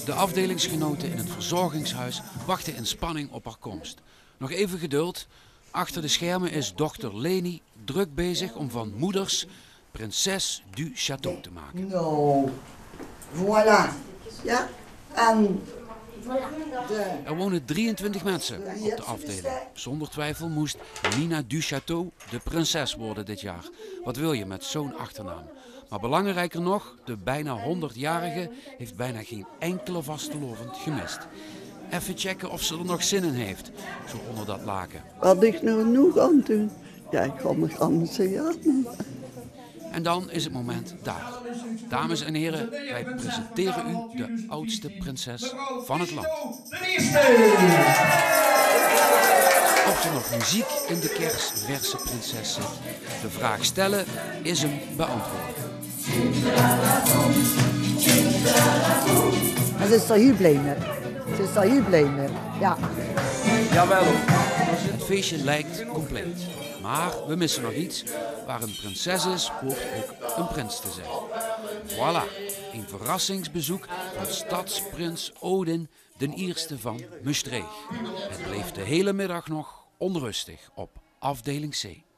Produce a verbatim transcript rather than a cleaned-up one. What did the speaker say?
De afdelingsgenoten in het verzorgingshuis wachten in spanning op haar komst. Nog even geduld. Achter de schermen is dokter Leni druk bezig om van moeders prinses du château te maken. Nou, voilà. Ja, en de... Er wonen drieëntwintig mensen op de afdeling. Zonder twijfel moest Nina du Château de prinses worden dit jaar. Wat wil je met zo'n achternaam? Maar belangrijker nog, de bijna honderdjarige heeft bijna geen enkele vastelovend gemist. Even checken of ze er nog zin in heeft, zo onder dat laken. Wat ich noe, noe gaon doen? Ja, ich gaon mich aan de theater. En dan is het moment daar. Dames en heren, wij presenteren u de oudste prinses van het land. Of er nog muziek in de kersverse prinses zit, de vraag stellen is hem beantwoorden. Ze is er heel blij mee. Ze is er heel blij mee. Ja. Het feestje lijkt compleet. Maar we missen nog iets. Waar een prinses is, hoort ook een prins te zijn. Voilà, een verrassingsbezoek van stadsprins Odin den Ierste van Mestreech. Het bleef de hele middag nog onrustig op afdeling C.